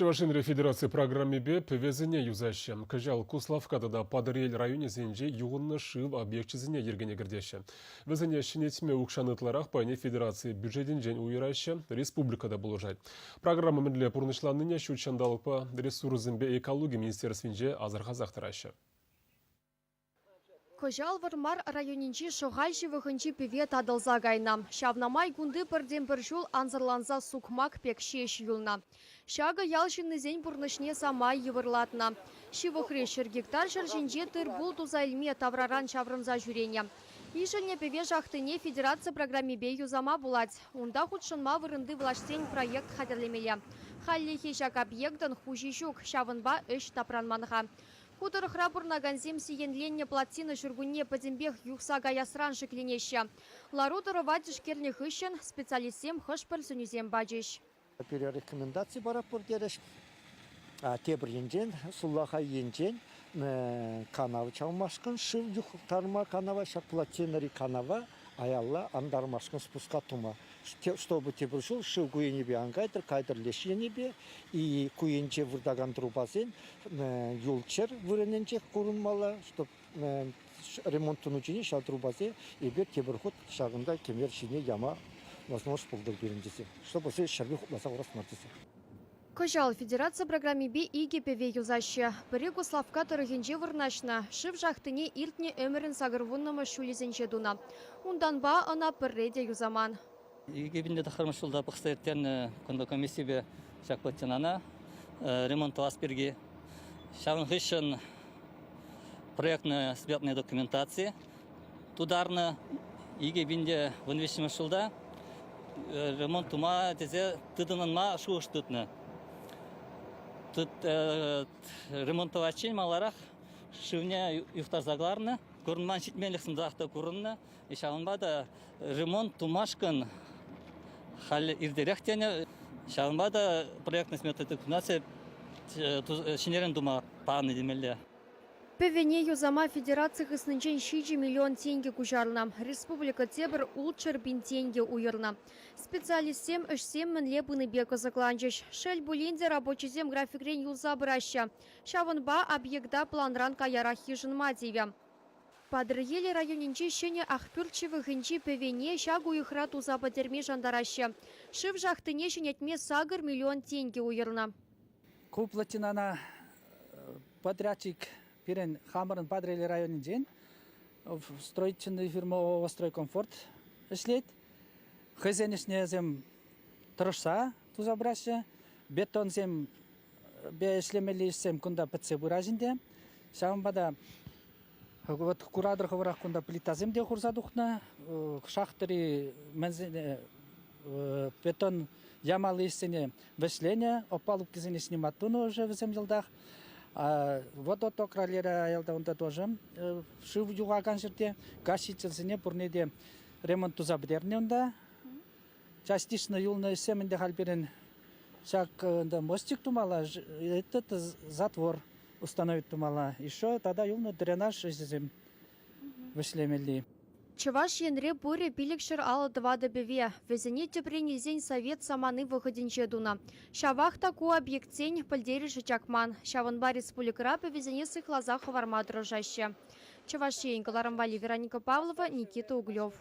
Чӑваш Енре федераци программипе пӗвесене юсаҫҫӗ. Кӑҫал Куславкка тата Патӑрьел районӗсенче юхӑннӑ шыв объекчӗсене йӗркене кӗртеҫҫӗ. Вӗсене ҫӗнетме укҫан ытларах пайне федераци бюджетӗнчен уйӑраҫҫӗ, республика та пулӑшать. Программа мӗнле пурнӑҫланнине ҫут ҫанталӑкпа ресурссемпе экологи министерствинче асӑрхасах тӑраҫҫӗ. Кӑҫал Вӑрмар районӗнчи Шӑхаль ҫывӑхӗнчи пӗве татӑлса кайнӑ. Ҫавна май кунти пӗртен-пӗр ҫул ансӑрланса сукмак пек ҫеҫ юлнӑ. Ҫакӑ ял ҫыннисен пурнӑҫне самай йывӑрлатнӑ. Ҫывӑхри 100 гектар ҫӗр ҫинче тыр-пул туса илме тавраран ҫаврӑнса ҫӳренӗ. Ишӗлнӗ пӗве шахтине федераци программипе юсама пулать. Унта хутшӑнма вырӑнти влаҫсен проект хатӗрлемелле. Хальлӗхе ҫак объектӑн хуҫи ҫук, ҫавӑнпа ӗҫ тапранман-ха. Ку тӑрӑхра пурӑнакансем сиенленнӗ плотина ҫуркунне пӗтӗмпех юхса каясран шикленеҫҫӗ. Лару-тӑрӑва тишкернӗ хыҫҫӑн специалистсем хӑш-пӗр сӗнӳсем пачӗҫ. Пире рекомендаци паратпӑр терӗҫ. Тепӗр енчен, сулахай енчен канав чавмашкӑн шыв юхтарма канава, ҫак плотинӑри канава аялла антармашкӑн спуска тума. Чтобы тепӗр ҫул шыв ку енӗпе ан кайтӑр, кайтӑр леш енӗпе. И ку енче выртакан трубасен юлччӑр вырӑнӗнчех курӑнмалла, чтоб ремонт тунӑ чухне ҫав трубасем эпир тепӗр хут ҫакӑнта кӗмер ҫине яма возможность пултӑр пирӗн тесе, чтобы ҫӗрпе хупласа хурас мар тесе. Кӑҫал федераци программипе икӗ пӗве юсаҫҫӗ. Пӗри Куславкка тӑрӑхӗнче вырнаҫнӑ. Шыв шахтине иртнӗ ӗмӗрӗн 80-мӗш ҫулӗсенче тунӑ. Унтанпа ӑна пӗрре те юсаман. 2009 ҫулта пӑхса ирттернӗ кунта комиссипе ҫак плотинана ремонт тӑвас пирки. Ҫавӑн хыҫҫӑн проектно-сметная документаци тутарнӑ. 2013 ҫулта ремонт тума тесе тытӑнма шухӑш тытнӑ. Ремонт тӑваччен маларах шывне юхтарса кӑларнӑ. Курӑнман ҫитменлӗх сӑнсах та курӑннӑ. Ҫавӑнпа та ремонт тумашкӑн халь иртерех тенӗ. Ҫавӑнпа та проектно-смета документаци ҫӗнӗрен тума панӑ темелле. Пӗвене юсама федераци хыснинчен 7 миллион тенкӗ куҫарнӑ. Республика тепӗр 600 пин тенкӗ уйӑрнӑ. Специалистсем ӗҫсем мӗнле пынипе кӑсӑкланчӗҫ. Шел пулин те, рабочисем графикрен юлса пыраҫҫӗ. Ҫавӑнпа объекта планран каярах йышӑнма тивӗ. Патӑрьел районӗнчи Ҫӗнӗ Ахпӳрт ҫывӑхӗнчи пӗвене ҫак уйӑхра туса пӗтерме шантараҫҫӗ. Шыв шахтине ҫӗнетме 8 миллион тенкӗ уйӑрнӑ. Ку плотинана подрядчик пирӗн хамӑрӑн Патӑрьел районӗнчен строительный фирма ООО «Стройкомфорт» ӗҫлет. Хӑйсен ӗҫне тӑрӑшса туса пыраҫҫӗ. Бетонсемпе ӗҫлемелли ӗҫсем кунта пӗтсе пыраҫ ӗнтӗ. Ҫавӑнпа та вот куратӑр хӑвӑрах кунта плитасем те хурса тухнӑ. Шахтӑри бетон ямалли ӗҫсене вӗҫленӗ, опалубкисене снимать тунӑ уже вӗсем йӑлтах. Водоток раллире аялта унта тоже шыв юхакан ҫӗрте гасительсене пурне те ремонт туса пӗтернӗ унта. Частично юлнӑ ӗҫсем ӗнтӗ халь пирӗн ҫак ӗнтӗ мостик тумалла, этот затвор установить тумалла. Еще тата юлнӑ дренаж ӗҫӗсем вӗҫлемелли. Чӑваш Енре пурӗ 554 пӗве. Вӗсене тӗпрен илсен совет самани вӑхӑтӗнче тунӑ. Ҫавах та ку объектсен пӗлтерӗшӗ чакман. Ҫавӑнпа республикӑра пӗвесене сыхласа хӑварма тӑрӑшаҫҫӗ. Чӑваш Ен кӑларӑм валли Вероника Павлова, Никита Углев.